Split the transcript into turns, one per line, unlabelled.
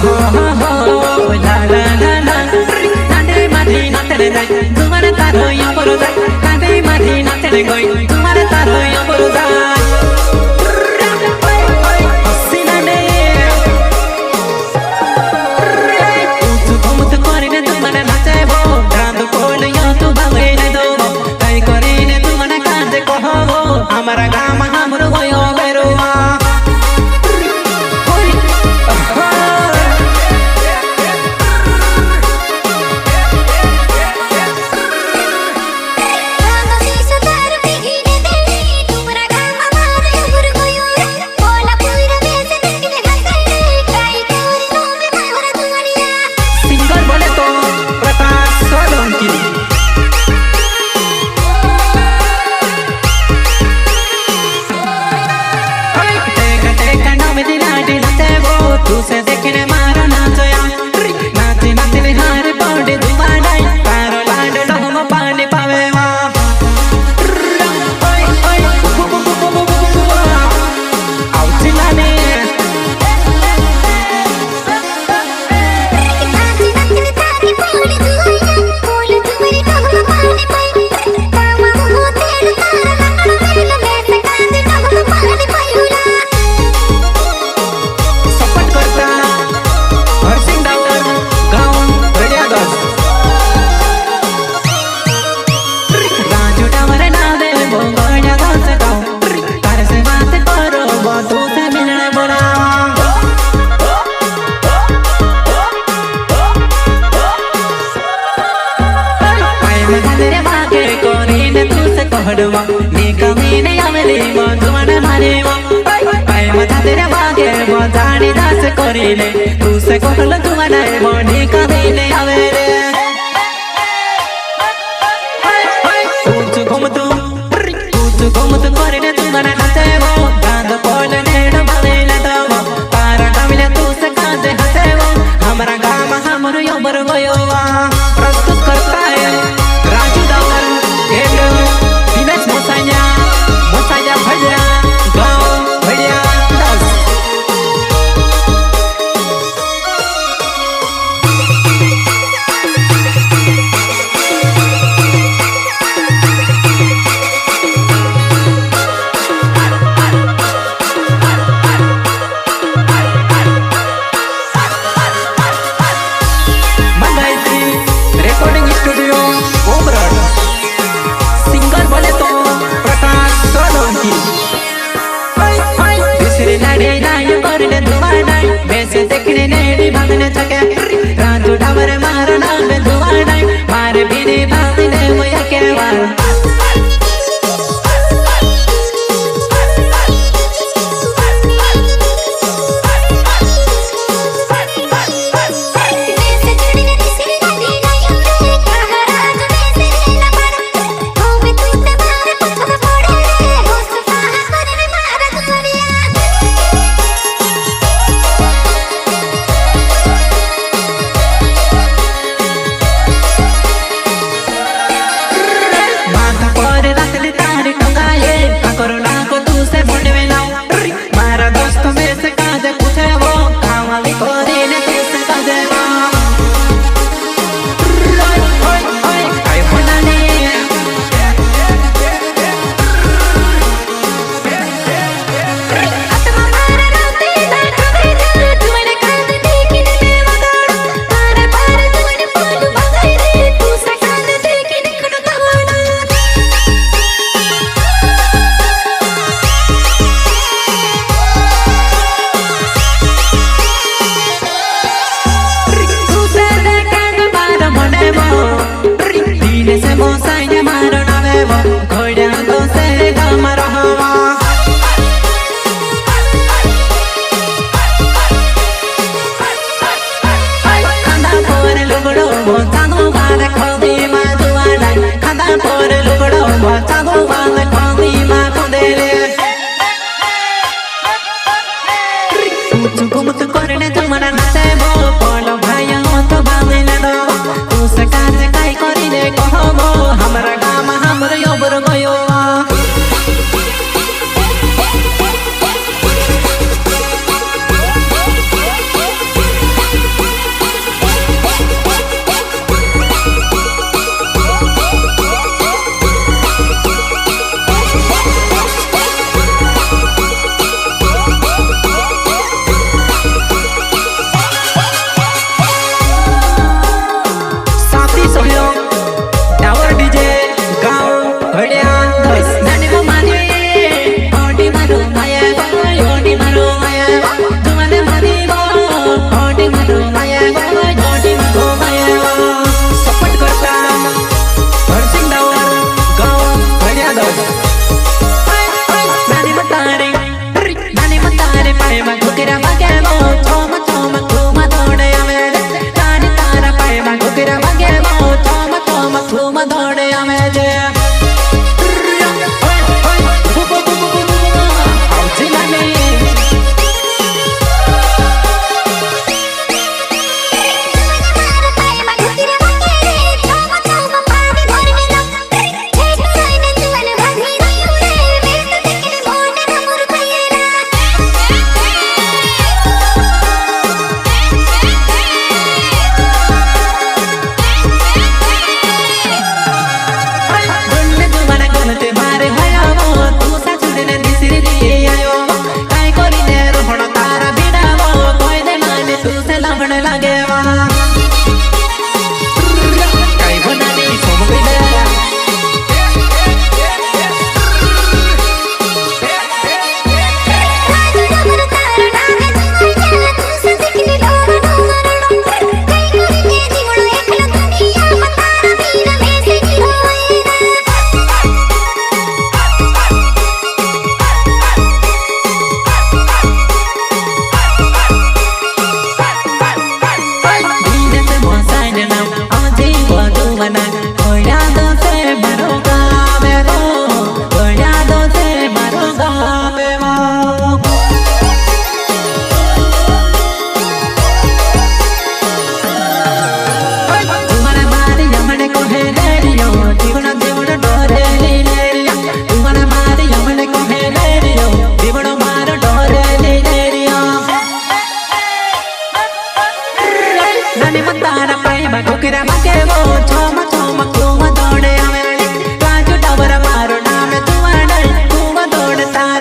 हो ला ला ला ला कांदे माथि नाचने जाई तुम्हारे तारो अबर जाई कांदे माथि नाचने गई तुम्हारे तारो अबर जाई हमारा गाम हमरो गयो बेरुआ सिंगर बोले तो प्रकाश सोलंकी। तुसे देखने मारो नाचया नाच नाचने हार पौड़े दुबानाई तारो लाड डोम पानी पावे वा तुसे कहल तुम्हारा मनी कमीने आवे रे कुछ घूम तू करने तुम्हारा नाचे वो दांत पोल नेड़ भावेले दबो तारा गाविले तुसे कांदे हसे वो हमारा गाम हमरो योबर गयो। प्रस्तुत करता है राजू डावर एंड दिनेश मोसाया मोसाया भैया गाँव भैया दस। Recording studio Umrad. सिंगर बोले तो प्रकाश सोलंकी। दूसरे लाडे नाय करने धुआनाई वैसे देखने नेड़ी भागने थके राजू डावर मारो नाम धुआनाई मारे बिने भागने मोया के वार। हमारा गाम हमर योबर गयो। भागे वो।